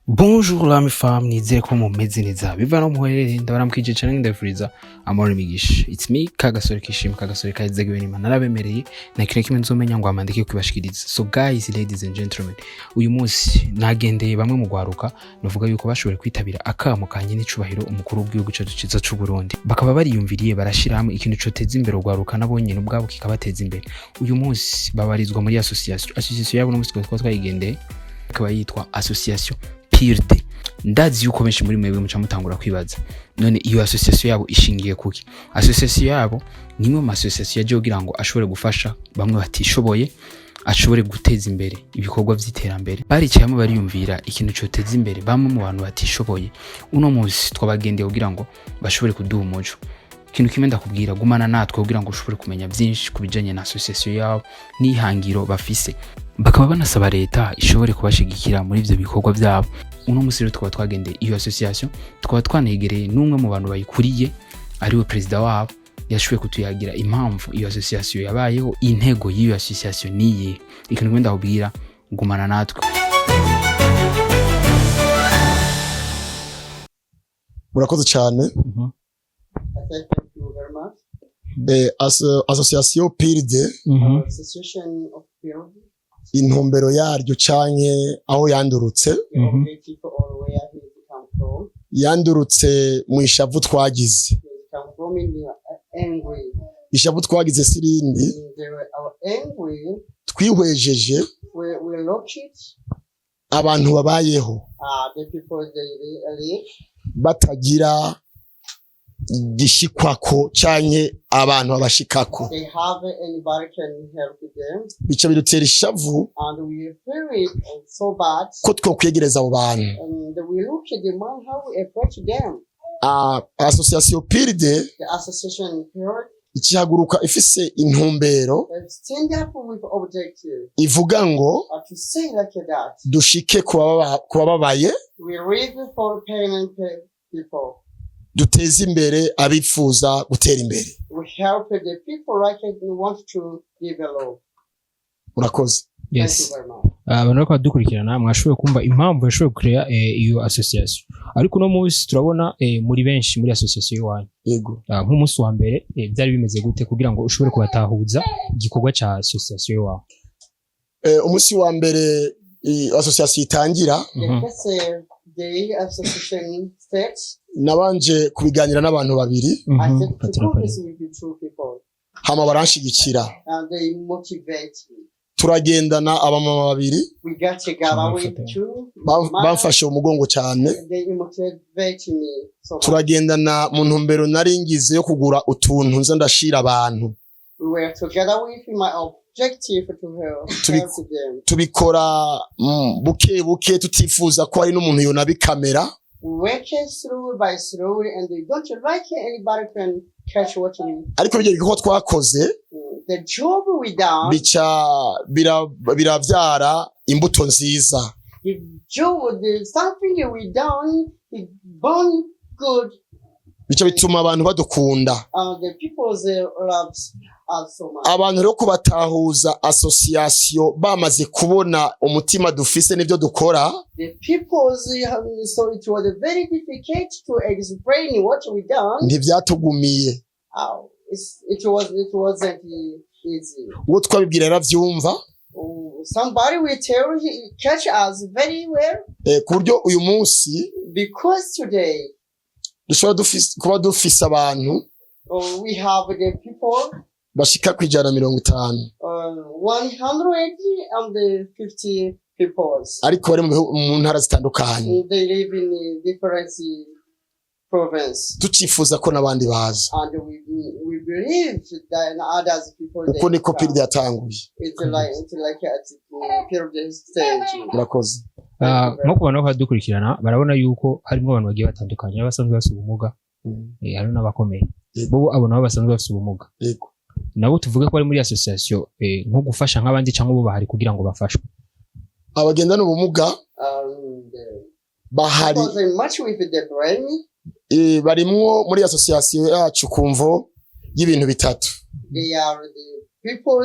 Bonjour la fam, nizere ko mumeze neza biva no muherereye. Ndabaramukije cyane, ndabifuriza amahoro n'imigisha. It's me, Kagasore kishima, Kagasore kazegewe n'Imana. Narabemereye na kintu kimwe nzomenya ngo amandike kwibashikiriza. So guys, ladies and gentlemen, uyu munsi nagendeye bamwe mu gwaruka navuga yuko bashoboye kwitabira akamo kanye n'icubahiro umukuru w'igihugu cyacu ciza c'u Burundi, bakaba bariyumviriye barashira hamwe ikintu coteza imbere urwaruka, nabo nyene ubwabo kikabateza imbere. Uyu munsi babarizwa muri association yabo. No munsi twari twayigendeye, ikaba yitwa Association PIRD. Ndazi yuko benshi muri mwebwe muca mutangura kwibaza: none iyo association yabo ishingiye kuki? Association yabo ni imwe mu association yaje kugira ngo ashobore gufasha bamwe batishoboye, ashobore guteza imbere ibikorwa vy'iterambere. Baricaye hamwe bariyumvira ikintu coteza imbere bamwe mu bantu batishoboye. Uno munsi twabagendeye kugira ngo bashobore kuduha umuco. Ikintu kimwe ndakubwira: gumana natwe kugira ngo ushobore kumenya byinshi ku bijanye na association yabo n'ihangiro bafise, bakaba banasaba leta ishobore kubashigikira muri ivyo bikorwa vyabo. Uno munsi rero tukaba twagendeye iyo association, tukaba twanegereye n'umwe mu bantu bayikuriye, ariwe perezida wabo. Yashoboye kutuyagira impamvu iyo association yabayeho, intego y'iyo association niye. Ikintu kimwe ndakubwira: gumana natwe. Murakoze cyane. I say thank you very much. Association PIRD, Our Association of PIRD, intumbero yaryo canke aho yandurutse, the objective or where he come from, yandurutse mu ishavu twagize. He come from in the angry. Ishavu twagize sirindi. In the, our angry, Twihwejeje we look it, abantu babayeho the people they live, batagira gishikwako canke abantu babashikako. They have anybody can help them, Bica bidutera ishavu and we feel it so bad, ko twokwegereza abo bantu. And we look at the man how we approach them. Association PIRD The association PIRD ikihaguruka ifise intumbero stand up with objective ivuga ngo to say like that. dushike ku bababaye, We live for pain and people. duteze imbere abifuza gutera imbere. We help the people like we want to develop. Murakoze. Thank Yes. you very much. Abantu bariko badukurikirana, mwashoboye kumva impamvu yashoboye kurea iyo association. Ariko uno munsi turabona muri benshi muri association iwanyu. Yego. Nk'umunsi wa mbere byari bimeze gute kugira ngo ushobore kubatahuza igikorwa ca association iwawe? Umunsi wa mbere association itangira, The first day association starts, nabanje kubiganira n'abantu babiri, I said to Fatira do pari. this with the two people, hama baranshigikira. And they motivate me. Turagendana abamama babiri. We got together with two Bamfashe umugongo cyane. and they motivate me so much. Turagendana mu ntumbero nari ngize yo kugura utuntu nza ndashira abantu. We were together with my objective to help, help them. Tubikora buke buke, tutifuza ko hari n'umuntu yonabikamera. We work through by slowly, and they don't like anybody can catch what we Ariko ibyo bikorwa twakoze the job we done. bica biravyara imbuto nziza. The job, the something we done, it born good. Bica bituma abantu badukunda. The people they loves us so much. Abantu rero kubatahuza association bamaze kubona umutima dufise n'ivyo dukora, The people, so it was very difficult to explain what we done. Ntivyatugumiye. It wasn't easy. Uwo twabibwira yaravyumva. Oh, somebody will tell he catch us very well Ku buryo uyu munsi because today dushobora kuba dufise abantu we have the people bashika ku 150, 150 people. ariko bari mu ntara zitandukanye. They live in different province. Tucifuza ko n'abandi baza. And we believe that others people Uko they niko come. PIRD yatanguye. It's like at period stage. Murakoze. Nko ku bantu bariko badukurikirana, barabona yuko harimo abantu bagiye batandukanye, abasanzwe bafite ubumuga, hari n'abakomeye. Bo abo nabo basanzwe bafite ubumuga, nabo tuvuge ko bari muri association nko gufasha nk'abandi, cyangwa bo bahari kugira ngo bafashwe? Abagendana ubumuga bahari. Because much with the brain, Barimwo muri association yacu ku mvo y'ibintu bitatu. They are the people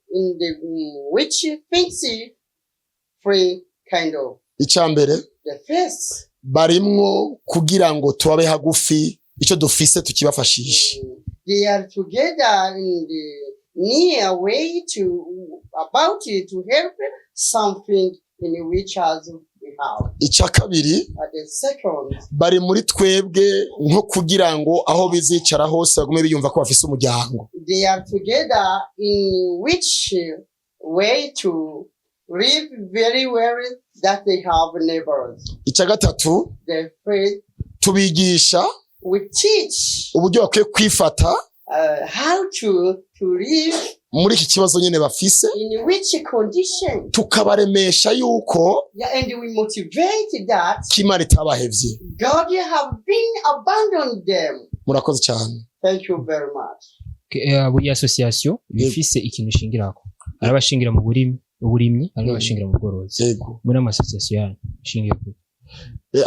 in the which thinks free kind of. Icya mbere, The first, Barimwo kugira ngo tubabe hagufi, icyo dufise tukibafashishe. They are together in the near way to about it to help something in which as we have. Icya kabiri, The second, bari muri twebwe nko kugira ngo aho bizicara hose bagume biyumva ko bafise umuryango. They are together in which way to live very well that they have neighbors. Icya gatatu, The third, tubigisha we teach uburyo bakwiye kwifata how to live muri iki kibazo nyine bafise, in which condition. Tukabaremesha yuko Yeah, and we motivate that ko Imana itabahevye. God have been abandoned them. Murakoze cyane. Thank you very much. Buri association iba ifise ikintu ishingirako. Hari abashingira mu burimyi, hari n'abashingira mu bworozi. Yego. Muri ama association yanyu ishingiye ku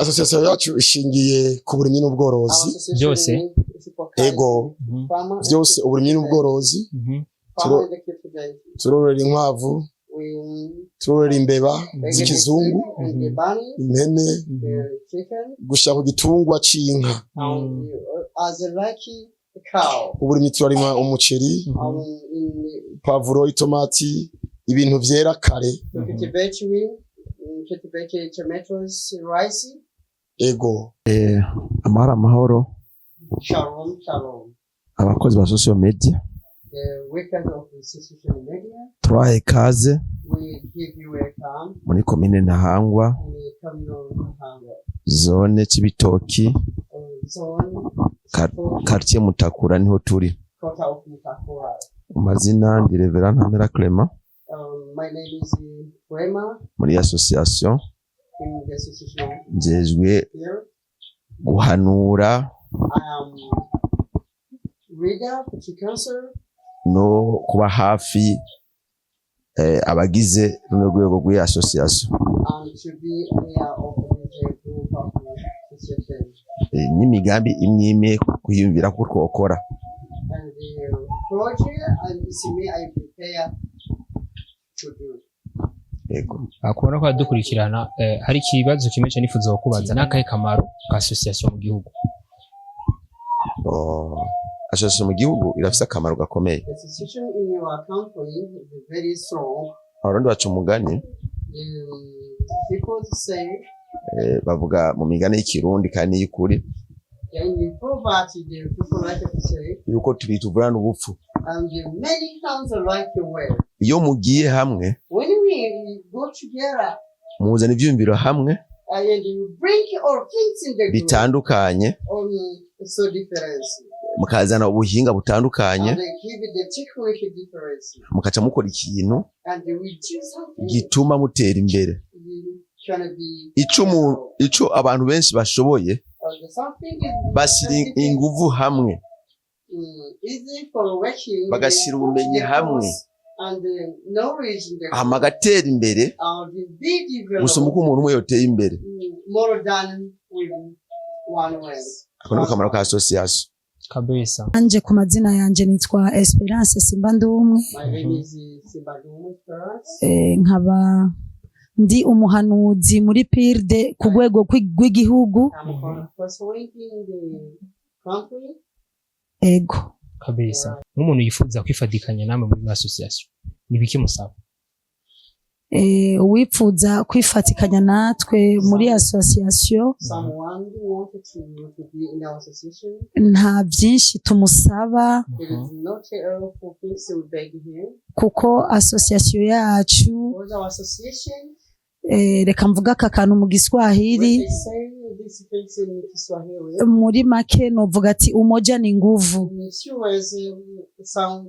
Association yacu ishingiye ku burimyi n'ubworozi. Our association Byose. is for Ego. Farmer and Byose, uburimyi n'ubworozi. Farmer and cultivate. Turorora inkwavu, We turorora imbeba z'ikizungu, and the bunny, impene, the chicken, gushika ku gitungwa c'inka. and as a lucky cow. Uburimyi, turarima umuceri, In pavuro, itomati, ibintu vyera kare. to cultivate we cultivate tomatoes, rice. Ego. Amahoro, amahoro. Shalom, shalom. Abakozi ba social media, The workers of the social media, turabahaye ikaze we give you welcome muri komine Ntahangwa, in the communal Ntahangwa, zone Cibitoki, zone quartier Mutakura niho turi. Quarter of Mutakura. Mu mazina ndi Reverend Ntamera Clement, My name is Wema muri association in the association njejwe here. guhanura I am reader to counsel no kuba hafi abagize runo rwego rw'iyi association and to be near of the group of the association n'imigambi imwe imwe kwiyumvira ko twokora. And the project and it's me I prepare to do. Yego. Kubona ko dukurikirana, hari ikibazo kimwe cyane nifuza kukubaza: n'akahe kamaro ka association mu gihugu? Oh, association mu gihugu irafise akamaro gakomeye. The association in your country is very strong. Abarundi baca umugani, People say bavuga mu migani y'ikirundi kandi y'ukuri, in the poverty the people like to say yuko tubiri tuvurana ubupfu. And the many hands are like a well. Iyo mugiye hamwe, When we go together muzana ivyiyumviro hamwe and you bring all things in the group bitandukanye, on so difference mukazana ubuhinga butandukanye, and they give the technical difference mukaca mukora ikintu and we do something gituma mutera imbere. We can be Ico abantu benshi bashoboye, something is bashyira inguvu hamwe, easy for working, bagashyira ubumenyi the hamwe, course and the knowledge in the hama agatera imbere and be developed gusumba uko umuntu umwe yoteye imbere. More than with one way. Ako niko kamaro ka association. Kabisa. Anje ku mazina yanje nitwa Esperance Simba Ndumwe. My name is Simbadumu Esperance. Nkaba ndi umuhanuzi muri PIRD ku rwego rw'igihugu. I'm pursuing in the country. Ego. Kabisa. Nk'umuntu yifuza kwifatikanya namwe muri ino association, ni biki musaba? Uwipfuza kwifatikanya natwe muri association, Someone who wanted to be in our association, nta byinshi tumusaba, it is not a lot of things we beg him. Kuko association yacu, Because our association, reka mvuga aka kantu mu Giswahili, when they say these things in Kiswahili, muri make novuga ati umoja ni nguvu. in few words, sound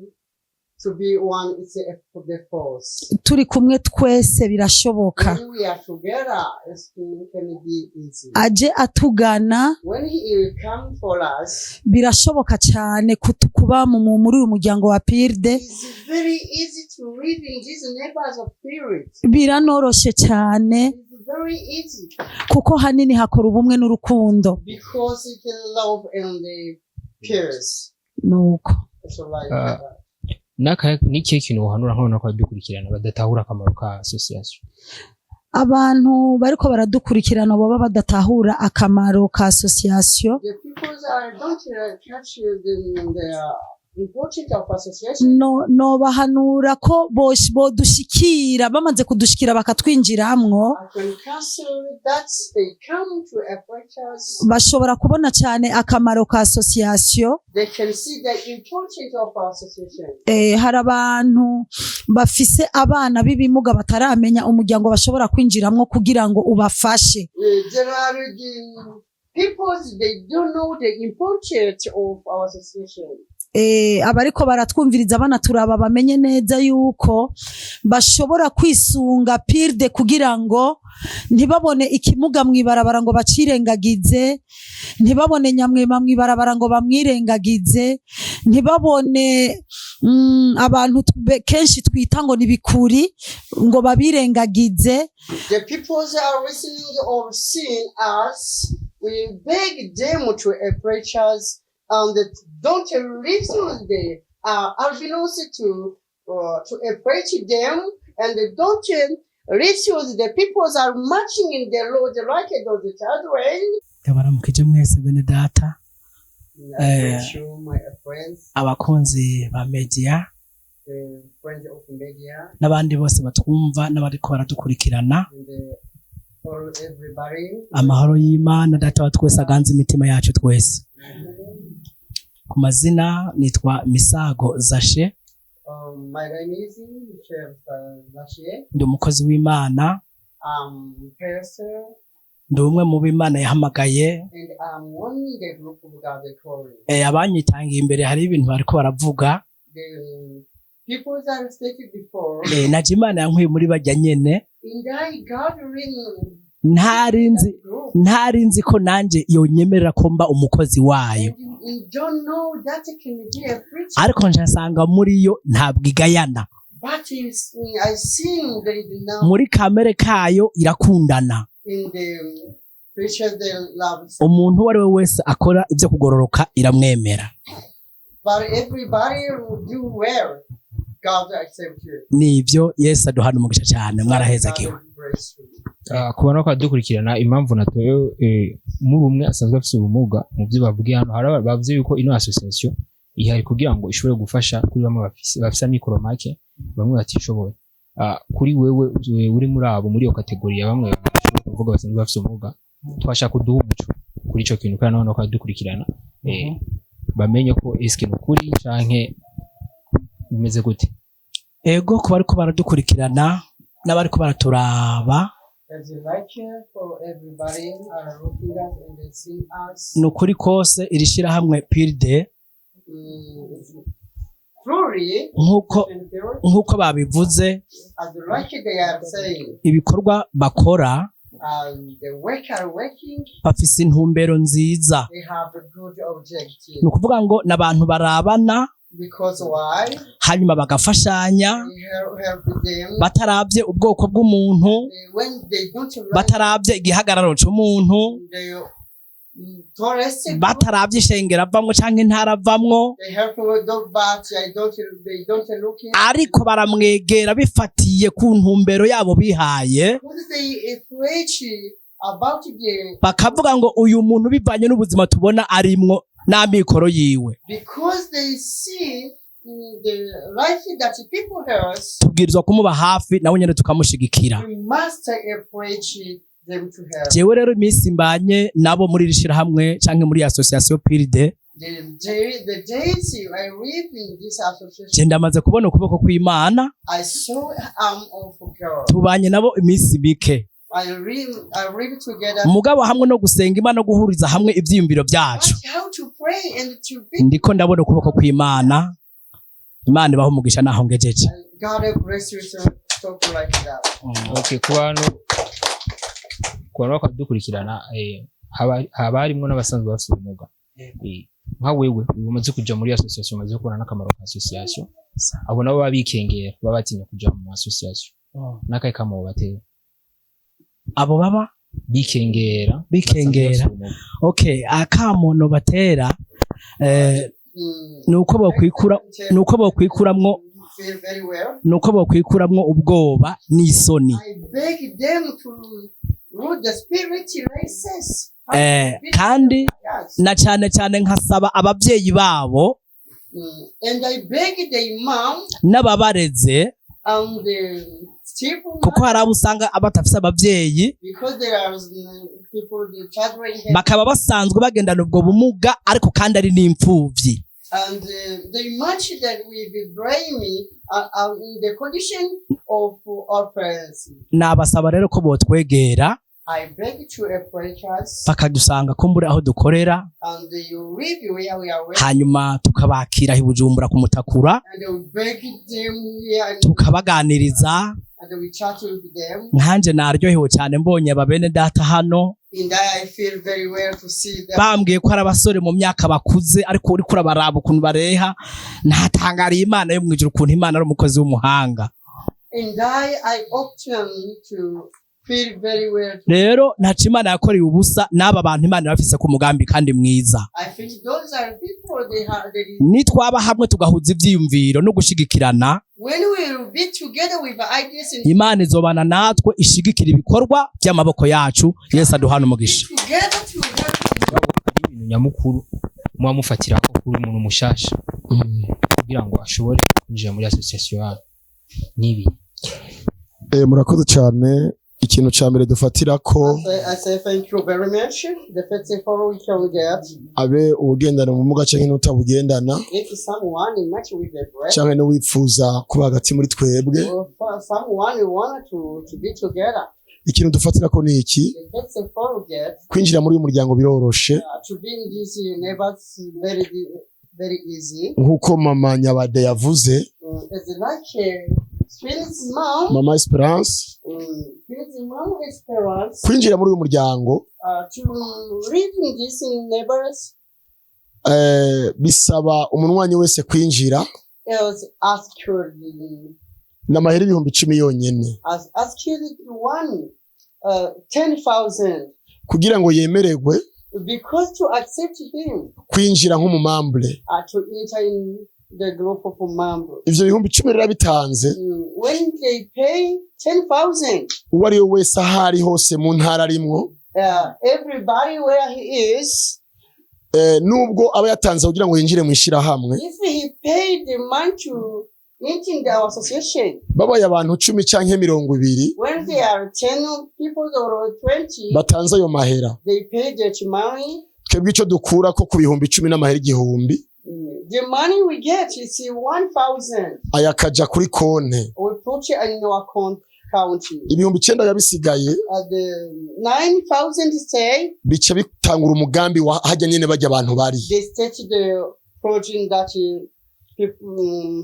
to be one is a, the force. Turi kumwe twese birashoboka. When we are together, it can be easy. Aje atugana, When he will come for us, birashoboka cyane kuba muri uyu muryango wa PIRD. It's very easy to live in these neighbors of spirit. Biranoroshe cyane, It's very easy kuko hanini hakora ubumwe n'urukundo. Because it can love and the peace. Nuko. So like that. N'akahe, ni ikihe kintu wohanura nk'abantu bariko baradukurikirana badatahura akamaro ka association? Abantu bariko baradukurikirana baba badatahura akamaro ka association, The people are don't catch the importance of association. No nobahanura ko bodushikira, bamaze kudushikira bakatwinjiramwo, I can counsel that they come to approach us. bashobora kubona cyane akamaro ka association. They can see the importance of association. Hari abantu bafise abana b'ibimuga bataramenya umuryango bashobora kwinjiramwo kugira ngo ubafashe. There are the people, they don't know the importance of our association. Abariko baratwumviriza banaturaba bamenye neza yuko bashobora kwisunga PIRD kugira ngo ntibabone ikimuga mw'ibarabara ngo bacirengagize, ntibabone nyamwema mw'ibarabara ngo bamwirengagize, ntibabone abantu kenshi twita ngo nibikuri ngo babirengagize. The people are listening or seeing us. We beg them to approach us and don't listen the albinos to approach them and don't refuse the people are marching in the road like those children. Ndabaramukije mwese bene data, I bless you, my friends, abakunzi ba media, the friends of media, n'abandi bose batwumva n'abariko baradukurikirana. and for everybody. Amahoro y'Imana Data wa twese aganze imitima yacu twese. Ku mazina nitwa Misago Zashe. My name is Chef Lachie. Ndi umukozi w'Imana. I'm pastor Ndi umwe mu b'Imana yahamagaye. And I'm one in the group of God calling. Abanyitangiye imbere hari ibintu bariko baravuga. The people that stated before, Naje Imana yankuye muri bajya nyene. And I gathering Ntari nzi that group. ntari nzi ko nanje yonyemerera ko mba umukozi wayo. And you don't know that can be a preacher. Ariko nje nsanga muri yo ntabwo igayana. But I seen there is now Muri kamere kayo irakundana. In the preacher they love. Umuntu uwo ari we wese akora ibyo kugororoka iramwemera. But everybody will do well. God accept you. Nibyo, Yesu aduhana umugisha cyane, mwarahezagiwe. God bless you. Ah, ku bantu bakadukurikirana, impamvu natoye muri umwe asanzwe afite ubumuga mu byo bavugiye hano, hari bavuze yuko ino association ihari kugira ngo ishobore gufasha kuri bamwe bafise amikoro make, bamwe batishoboye. Ah, kuri wewe uri muri abo, muri iyo catégorie ya bamwe bashobora kuvuga basanzwe bafise ubumuga, twashaka kuduha umuco kuri ico kintu kandi n'abantu bakadukurikirana bamenye ko eske ni ukuri canke bimeze gute. Ego, ku bariko baradukurikirana n'abariko baraturaba, As you like for everybody are looking at and they see us. Ni ukuri kose iri shyirahamwe PIRD, Truly, nk'uko babivuze, as like they are saying, ibikorwa bakora, the work are working, bafise intumbero nziza. They have a good objective. Ni ukuvuga ngo ni abantu barabana, Because why? hanyuma bagafashanya, They help them. batarabye ubwoko bw'umuntu, When they don't like batarabye igihagararo c'umuntu, the tourist, batarabye ishengero avamwo canke intara avamwo, they help with the but I don't, they don't look in. ariko baramwegera bifatiye ku ntumbero yabo bihaye, Because they preach about the bakavuga ngo uyu muntu bivanye n'ubuzima tubona arimwo n'amikoro yiwe, because they see the life that people has, tubwirizwa kumuba hafi nawe nyene tukamushigikira. We must approach them to help. Jewe rero iminsi mbanye nabo muri iri shirahamwe canke muri association PIRD, The days I live in this association, je ndamaze kubona ukuboko kw'Imana. I saw arm of God. Tubanye nabo iminsi mike, I live together. mugabo hamwe no gusenga Imana no guhuriza hamwe ivyiyumviro vyacu, But how to pray and to be ndiko ndabona ukuboko kw'Imana. Imana ibaho umugisha naho ngejeje. God bless you, so talk like that. Okay, ku bantu bakadukurikirana, haba harimwo n'abasanzwe bafite ubumuga. Nka wewe umaze kuja muri association, umaze kubona n'akamaro ka association, abo nabo baba bikengera, baba batinya kuja mu association, n'akahe kamo batera? Abo baba bikengera. Bikengera. Basanzwe bafise ubumuga. Okay, akamono batera nuko bokwikura, nuko bokwikuramwo Feel very well. Ni uko bokwikuramwo ubwoba n'isoni. I beg them to root the spirit races. Kandi Yes. na cyane cyane nkasaba ababyeyi babo And I beg the imam n'ababareze, and the chief kuko hari abo usanga batafise ababyeyi, because there are people, the children have, bakaba basanzwe bagendana ubwo bumuga ariko kandi ari n'imfuvyi. And the much that we be blaming are in the condition of orphans. Nabasaba rero ko botwegera, I beg to approach us bakadusanga ko muri aho dukorera, and you live where we are working, hanyuma tukabakira i Bujumbura kumutakura, and we beg them here tukabaganiriza. and we chat with them. Nkanje naryohewe cyane mbonye aba bene data hano. And I feel very well to see them. Bambwiye ko ari abasore mu myaka bakuze, ariko uriko urabaraba ukuntu bareha, ntatangariye Imana yo mu ijuru ukuntu Imana ari umukozi w'umuhanga. And I often to feel very well. Rero ntaco Imana yakoreye ubusa, n'aba bantu Imana ibafise ku mugambi kandi mwiza. I think those are people they have they, Nitwaba hamwe tugahuza ivyiyumviro no gushigikirana, when we will be together with ideas and Imana izobana natwe ishigikira ibikorwa by'amaboko yacu. Yesu aduhana umugisha. Together together. Hari ibintu nyamukuru muba mufatira ko kuri umuntu mushasha kugira ngo ashobore kwinjira muri association yanyu nibi? Murakoze cyane. Ikintu cya mbere dufatira ko, I say thank you very much. The first of all we can get, abe ubugendana ubumuga cyangwa n'utabugendana, if someone match with the bread cyangwa n'uwifuza kuba hagati muri twebwe, or for someone who want to be together. Ikintu dufatira ko ni iki? The first of all we get, Kwinjira muri uyu muryango biroroshe. To be in this neighbors very very easy. Nk'uko mama Nyabade yavuze, It's like Phil's mom, mama Esperance, Phil's mom Esperance, kwinjira muri uyu muryango to live in this neighbors bisaba umunywanyi wese kwinjira is ask her n'amahera 10,000 yonyene, as ask one 10,000, kugira ngo yemererwe because to accept him kwinjira nk'umumembre. To enter in the group of member. Ivyo 10,000 rero bitanze, When they pay 10,000, uwo ari we wese aho ari hose mu ntara arimwo, everybody where he is, nubwo aba yatanze kugira ngo yinjire mu ishirahamwe, if he paid the money to enter the association, babaye abantu 10 canke 20 when there are 10 people or 20, batanze ayo mahera, they pay that money. Twebwe ico dukura ko ku 10,000 n'amahera 1,000. The money we get is 1,000. Aya akaja kuri konte. We put it in our county. 9,000 biba bisigaye, The 9,000 stay, bica bitangura umugambi wa hajya nyene bajya abantu bari. They start the project that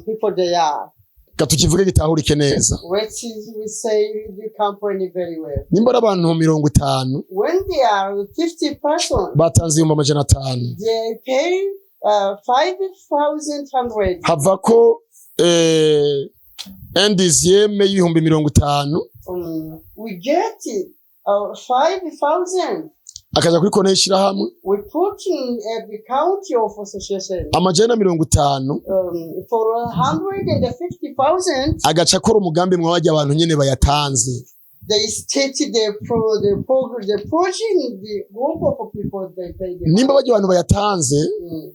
people they are. Reka tukivuge gitahurike neza. Let's we say the company very well. Nimba ari abantu 50, When they are 50 person, batanze 500,000, they pay 5,100. Hava ko un dixième y'50,000, We get 5,000. Akaja kuri konti y'ishirahamwe. We put in at the county of association 150, for 150,000. Agaca akora umugambi mwabajya abantu nyene bayatanze. They stated the program, the project, the group of people they pay the Nimba bajya abantu bayatanze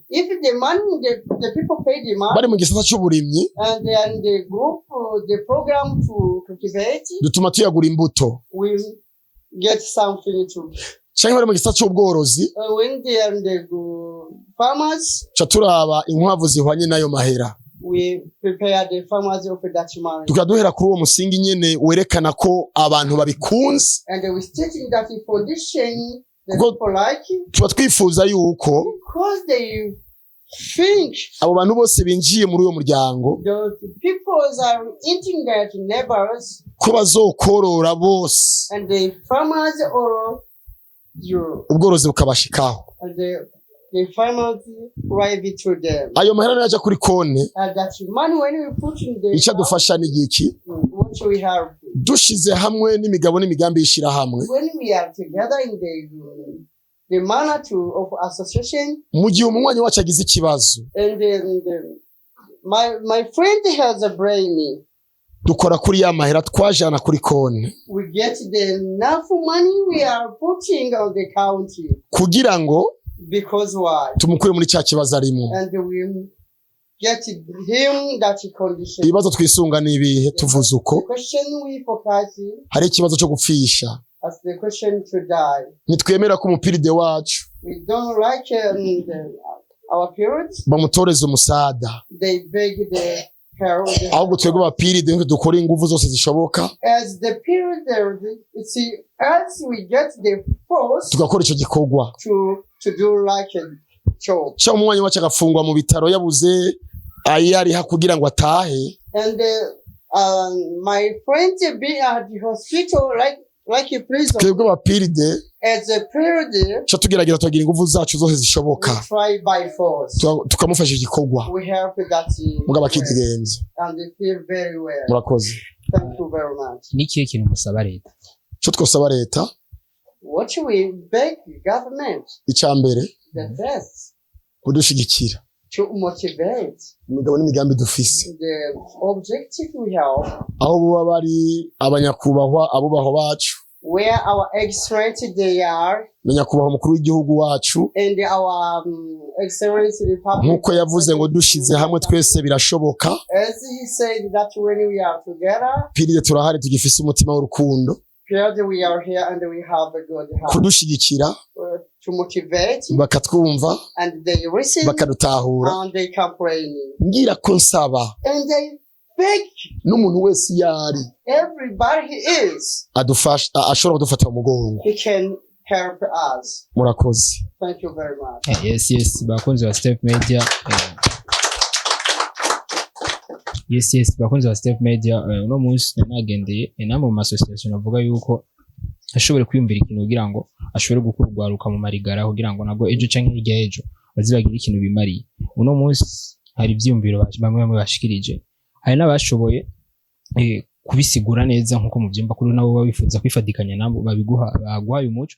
If the money the people pay the money bari mu gisata c'uburimyi, and they are in the group, the program to cultivate, dutuma tuyagura imbuto, we get something to canke bari mu gisata c'ubworozi, when they are in the farmers, ca turaba inkwavu zihwanye n'ayo mahera, we prepare the farmers of that money. Tukaba duhera kuri uwo musingi nyene werekana ko abantu babikunze. And we stating that the foundation the people like Tuba twifuza yuko because they think abo bantu bose binjiye muri uwo muryango, the people are eating their neighbors ko bazokorora bose, and the farmers or you ubworozi bukabashikaho. And the farmers arrive to them. Ayo mahera nayo aja kuri konte, And that money when we put in the icyo adufasha ni igiki? What we have, Dushize hamwe n'imigabo n'imigambi y'ishirahamwe, when we are together in the manner to of association, mu gihe umunywanyi wacu agize ikibazo, and then My friend has a brain. Dukora kuri ya mahera twajana kuri konti We get the enough money we are putting on the county. Kugira ngo Because why? tumukure muri cya kibazo arimo. And we get him that condition. Ibibazo twisunga ni ibihe tuvuze uko? The question we focus Hari ikibazo cyo gupfisha. As the question to die. Ntitwemera ko umupiride wacu We don't like our parents. Bamutoreza umusada. They beg the help. Ahubwo twebwe abapiride nitwe dukora ingufu zose zishoboka As the period there, you see, as we get the force tugakora icyo gikorwa. to do like a job. Cyangwa umunywanyi wacu agafungwa mu bitaro yabuze ayo ariha kugira ngo atahe. And my friend be at the hospital like a prison. Twebwe abapiride As a period, ca tugerageza tukagira ingufu zacu zose we zishoboka try by force. Tukamufasha igikorwa We help that mugabo akidigenza. And they feel very well. Murakoze. Thank you very much. Ni ikihe kintu musaba leta? Icyo twosaba leta, What we beg government, icya mbere, the first, kudushigikira to motivate imigabo n'imigambi dufise. The objective we have, Aho buba bari abanyakubahwa abubahwa bacu where our excellency they are, na nyakubahwa umukuru w'igihugu wacu, and our excellency republic. Nk'uko yavuze ngo dushize hamwe twese birashoboka. As he said that when we are together, Piride turahari tugifise umutima w'urukundo. Period, we are here and we have a good heart. Kudushigikira To motivate bakatwumva and they listen bakadutahura. And they complain. Ngira ko nsaba And they beg n'umuntu wese iyo ari everybody he is, adufasha ashobora kudufata mu mugongo. He can help us. Murakoze. Thank you very much. Yes, bakunzi ba Step Media. Yes, bakunzi ba Step Media, uno munsi nari nagendeye namwe mu association avuga yuko ashobore kwiyumvira ikintu kugira ngo ashobore gukura urwaruka mu marigara kugira ngo nabwo ejo canke hirya y'ejo baze bagire ikintu bimariye. Uno munsi hari ivyiyumviro bamwe bamwe bashikirije, hari n'abashoboye kubisigura neza nkuko muvyumva kuri nabo baba bifuza kwifatikanya nabo babiguha baguhaye umuco.